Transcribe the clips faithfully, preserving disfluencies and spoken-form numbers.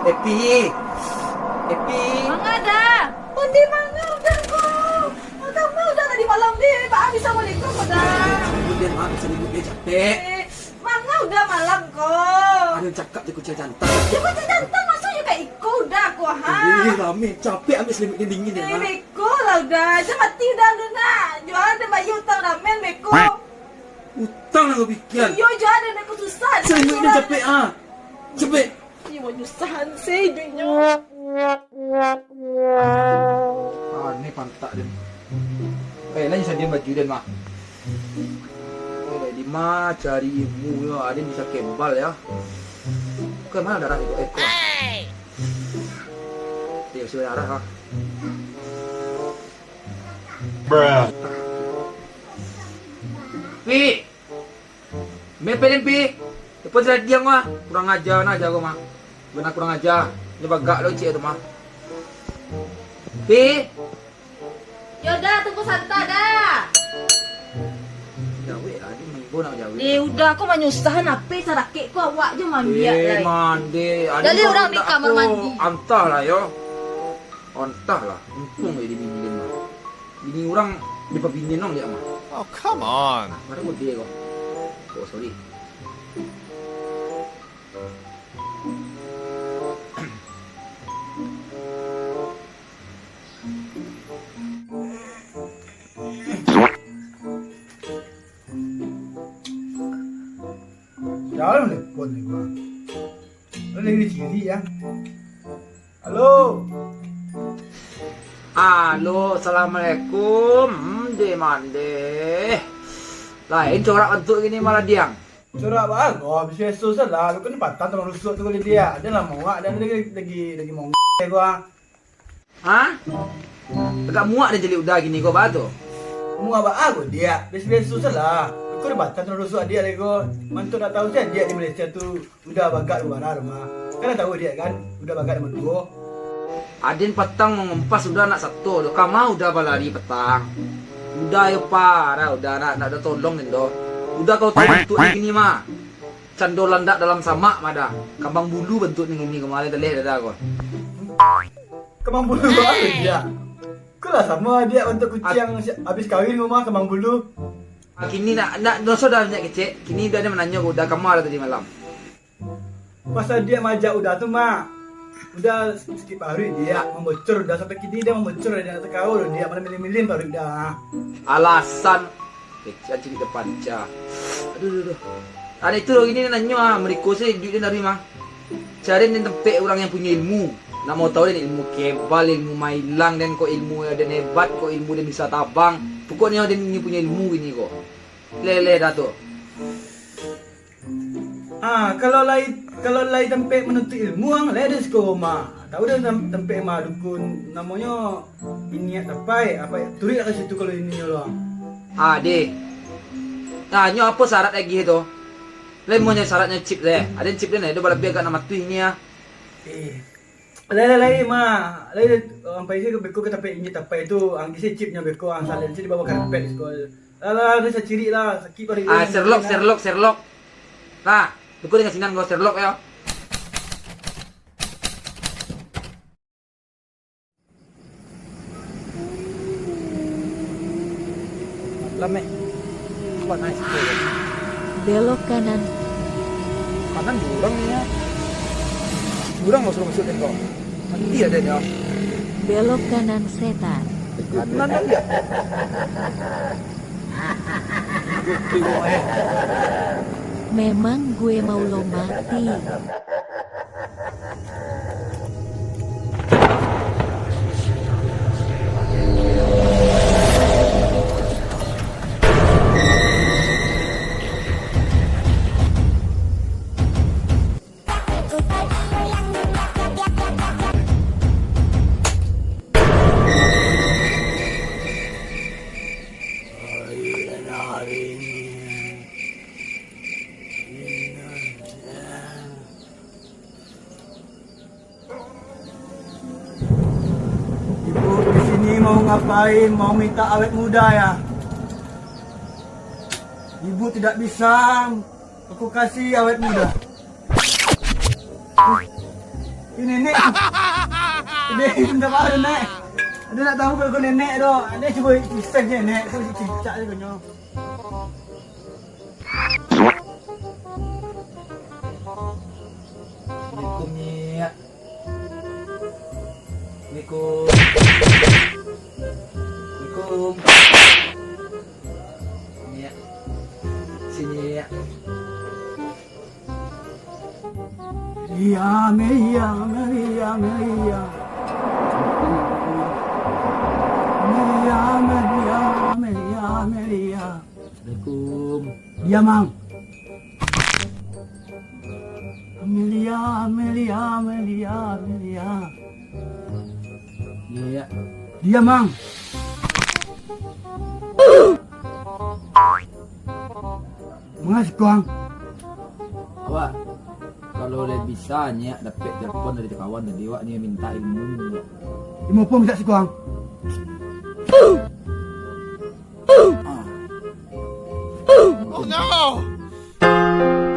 Epi. Epi. Manga Da? Undi manga Uda ko? Manga manga Uda tadi malam ni? Baa bisa malingkuang ko Da? Ribut den, Mak. Bisa ribut den, capek. Eh, manga Uda malam ko? Ado cakap jo kuciang jantan. Jo kuciang jantan, maksudnyo ka iko Uda ko, ha? Ih, rami. Capek ambiak salimuik den, dingin den, Mak. Beko lah Uda. Jan mati Uda dulu nak. Juo den bayia utang ramen beko. Utang lah kau pikia. Iyo, juo den, beko susah. Salimuik den capek, ah. Capek. Iyo, manyusahan se iduiknyo. Ah, ni pantak den. Eh, lai sadian baju den, mah. Eh, di ma cari ilmu yo, aden bisa kebal yo. Ka ma darah tu? Eh, ko. Iyo, sudah darah, ah. Pi! Mepet den, Pi! Telepon si Radiang mah. Kurang aja nah jago mah. Bana kurang aja. Nyo bagak lo cik tu mah. Pi! Yo Da, tunggu santa Da. Jawek lah, dia minggu nak jawek. Eh, Uda ko manyusahan, ape sarakik ko awak jo maambiak lai. Eh, mande. Jadi urang di kamar mandi. Antahlah yo. Antahlah, untuang jadi bini den mah. Bini urang dipabinian nong liak mah. Oh, come on. Baru ko dia ko. Oh, sorry. Dah lah telepon ni gua. Lagi ciri ya. Halo. Halo, assalamualaikum. Hmm, de mande. Lain corak bantuak gini malah diang. Corak bagus, biaso salah. Lu kan patah tulang rusuk tu kalau dia. Ada lah muak dan lagi lagi lagi mongke gua. Ha? Agak muak den caliak Uda kini ko, baa tu? Muak baa ko, Diak? Biaso-biaso salah. Iko dibantah tulang rusuk adiak lai ko. Mantuk nak tahu se adiak di Malaysia tu Uda bagak di bara rumah. Kan lah tahu adiak kan, Uda bagak nomor duo. Aden patang mangumpas Uda nak sato tu. Kama Uda balari patang. Uda yo parah, Uda nak, nak Uda tolong den doh. Uda kalau tahu bantuak ni kini mah. Cando landak dalam samak mah Da. Kambang bulu bantuak ni kini kamarin taleh dada ko. Kambang bulu baa tu, Diak? Ko lah samo adiak bantuak kuciang, si-, abih kawin rumah kambang bulu. Ah, kini nak, nak doso dah banyak kecek. Kini Uda ni mananyo ko Uda kama lah tadi malam. Pas adiak maajak Uda tu, Mak. Uda sakik paruik, Diak, mambocor Uda sampai kini Uda mambocor, Diak, nak takawa, Diak, malah milin-milin paruik Uda. Alasan. Eh, cacik depan, cah. Aduh, aduh, aduh. Ada itu lagi ni nanyo ah, meriko se duit den dari mah. Cari ni tempek urang yang punyo ilmu. Nak mau tahu den ilmu kebal, ilmu mailang, den kok ilmu den hebat, kok ilmu den bisa tabang. Pokoknyo den ni punyo ilmu gini kok. Lele dah tu. Ah, kalau lai, kalau lai tempek manuntuik ilmu ang, lai ado siko mah. Tahu den tem-, tempek mah dukun, namonyo Iniak Tapai, apo, turuiklah ka situ kalau inilah. Ah, deh. Nah, nyo apo syarat lagi tu? Lai monyo syaratnyo chip deh. Aden chip deh, dah balabiah agak nak matuih ni ah. Eh. Lai, lai, lai, ma. Lai, ampai se beko ka tampek Iniak Tapai tu, ang isi chipnyo beko, ang salin se di bawah karpet siko. Alah, ni sacirik lah, sakik paruik. Ah, Sherlock, Sherlock, Sherlock. Nah, dukun dengan sinan kau Sherlock yo. Lameh. Kuat naik sikit. Belok kanan. Kanan jurang ni ya. Jurang masuk-masuk tengok. Mati ada dia. Belok kanan setan. Kanan dia. Memang gue mau lo mati. Ibu di sini mau ngapain? Mau minta awet muda ya? Ibu tidak bisa, aku kasih awet muda. Eh, nenek. Nenek, minta maaf, Nek. Ade nak tahu kalau nenek tu. Ade cubo iseng je, Nek. Kau cicak je kau nyo. Assalamualaikum, Nyiak. Assalamualaikum. Assalamualaikum. Nyiak. Sini, Nyiak. Melia, Melia, Melia, Melia. Melia, Melia, Melia, Melia. Assalamualaikum. Diam, Mang. Melia, Melia, Melia, Melia. Iya. Diam, Mang. Manga siko, Ang? Awak, kalau lai bisa, Nyiak dapek telepon dari kawan tadi, awak ni minta ilmu. Ilmu apo minta siko, Ang? Oh no!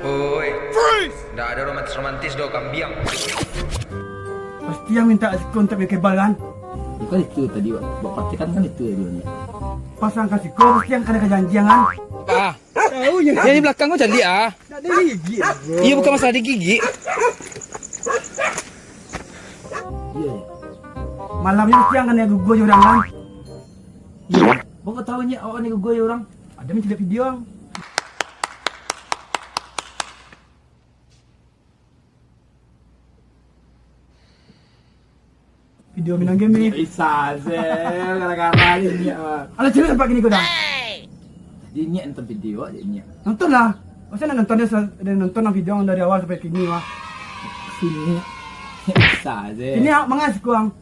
Oi, freeze! Ndak ado romantis-romantis doh, kambiang. Pasti Ang minta siko untuak beli kebal, kan? Bukan itu tadi, Wak. Wak praktekan kan itu tadi, Nyiak. Pas Ang ka siko, pasti Ang kan ado janji, kan? Ah. Tahu je. Yang di belakang kau caliak, ah. Tak ada gigi, bro. Iya, bukan masalah di gigi. Iya, iya. Malam ni mesti Ang kan gugua jo urang, kan? Iya. Bang, kau tahu, Nyiak, awak ni gugua jo urang? Ada mancaliak video, Ang. Video minang game ni. Bisa se, gara-gara ni, Nyiak, ah. Alah, cewek nampak gini kau dah. Jadi, Nyiak nonton video aja, Nyiak. Nonton lah. Masa nak nonton dia, dia nonton lah video dari awal sampai kini, wah. Sini, Nyiak. Bisa se. Ini, ah, mangas kurang.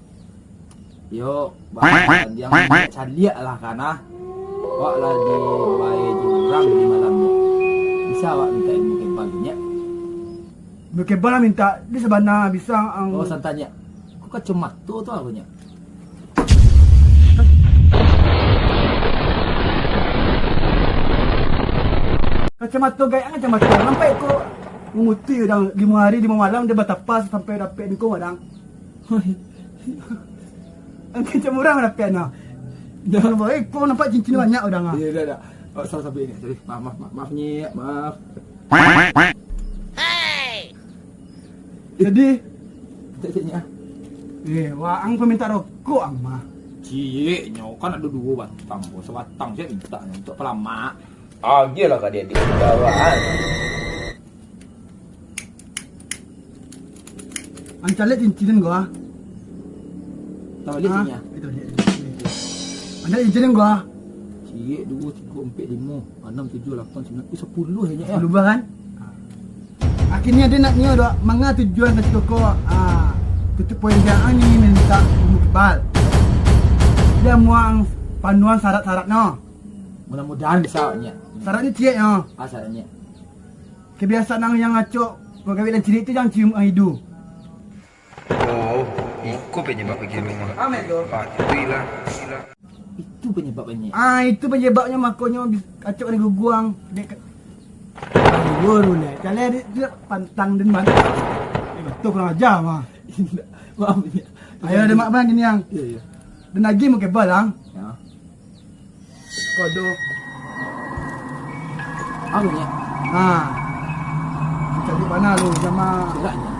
Yo, bah, yang caliak lah kan, ah. Awak lah dibayar jo urang di malam ni. Bisa awak minta ilmu kebal tu, Nyiak? Ilmu kebal lah minta. Di sabana bisa, ang. Oh, santai, Nyiak. Kok kacamato tu apo, Nyiak? Kacamato gaek, ang kacamato. Nampak ko mamutuih urang limo hari, limo malam, dia batapa sampai dapek niko, urang. Angkek macam urang lah, Pian, nah. Dah. Kalau baik, kau nampak cincin banyak urang, ah. Iya, dah, dah. Oh, salah sampai ni. Sorry. Maaf, maaf, maaf, maaf, Nyiak. Maaf. Jadi, tak, tak, Nyiak. Eh, wah, ang peminta rokok, ang mah. Ciek, nyo kan ado duo batang, ko sabatang se minta nyo untuak palamak. Agiahlah ka dia, dia bawaan. Ang caliak cincin ko, ah. Tahu lihat, ah, cincin, ah? Itu, lihat, lihat. Ang caliak cincin ko, ah. Ciek, duo, tigo, ampek, limo, anam, tujuah, lapan, sambilan, eh, sapuluah, Nyiak, ya? Sapuluah bah, kan? Akhirnya dia nak nyo doh, manga tujuan ka siko ko, ah, tutup poin dia, ang ingin minta ilmu kebal. Dia muang panuang syarat-syaratnyo. Mudah-mudahan bisa, Nyiak. Syaratnyo ciek, yo. Ah, syaratnyo. Kebiasaan ang yang acok, kok gawik nan cilik tu, jan cium ang idu. Oh, iko penyebab bagi rumah. Amin tu. Patuilah. Itu penyebabnyo. Ah, itu penyebabnyo, makonyo bis-, acok dari guguang. Dek, ayo, Rul, eh. Kalian di, di pantang den bantu. Eh, betul kurang ajar, mah. Indak. Maaf, Nyiak. Ayo, ada mak bang gini, ang. Iya, iya. Den lagi mau kebal, ang. Ya. Kodo. Apo, Nyiak? Nah. Cantik bana lu sama. Gerak, Nyiak.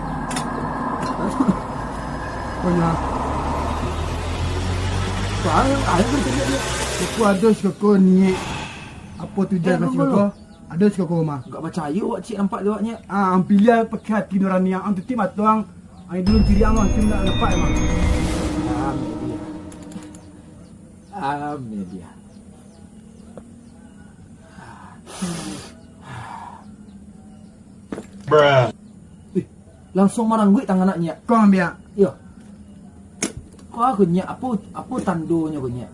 Punya. Ayo, ayo, ayo, ayo. Aku ada siko ko, Nyiak. Apo tujuan, eh, ka siko ko? Ado siko ko mah. Gak percaya awak, ciek, nampak tu awak, Nyiak. Ah, ang piliah pakai hati nurani ang, ang tutup mato ang. Ang dulu ciri ang, ang nak nampak emang. Amin dia. Amin dia. Bruh. Eh, langsuang marangguik tangan nak, Nyiak. Kau ambiak. Iyo. Kok aku, Nyiak? Apo, apo tandonyo ko, Nyiak?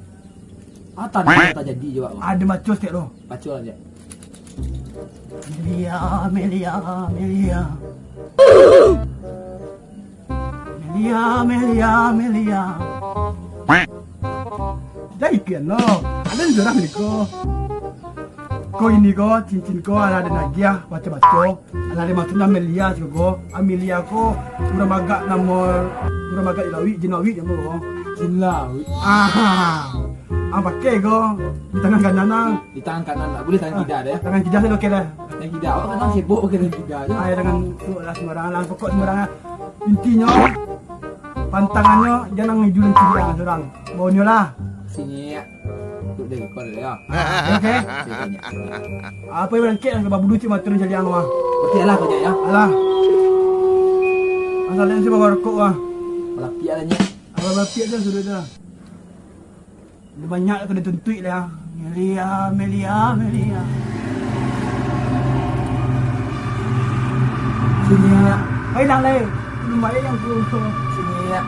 Ah, tando tajadi jo, Wak. Ado baco saketek tu. Baco lah, Nyiak. Melia, Melia, Melia. Melia, Melia, Melia. Dah ikan lo. Ado jorah liko. Ko ini ko, cincin ko, alah den agiah baco-baco. Alah den masuak Amelia siko ko. Amelia ko urang bagak namo, urang bagak di lauik, jin lauik namo ko. Jin lauik. Ah. Ang pakai ko di tangan kanan ang. Di tangan kanan lah, buliah tangan kida deh. Tangan kida sajo oke lah. Tangan kida, awak kan sibuk pakai tangan kida tu. Ai, tangan tu lah sembarang lah, pokok sembarang lah. Intinyo, pantangannyo, jan ang ijulin kidi ang surang. Baunyo lah. Sini ya. Duduk deh, kau deh ya. Oke. Sini ya. Apo nan barangkek nan ka babulu cik matur caliang mah. Berarti alah kau ya. Alah. Asal den si bawa rokok mah. Balapiak lah nyo. Alah balapiak kan sudah dah. Banyak ka dituntuik lah. Melia, Melia, Melia. Sini ya. Ai, nang lai. Lumayan yang tu. Sini ya.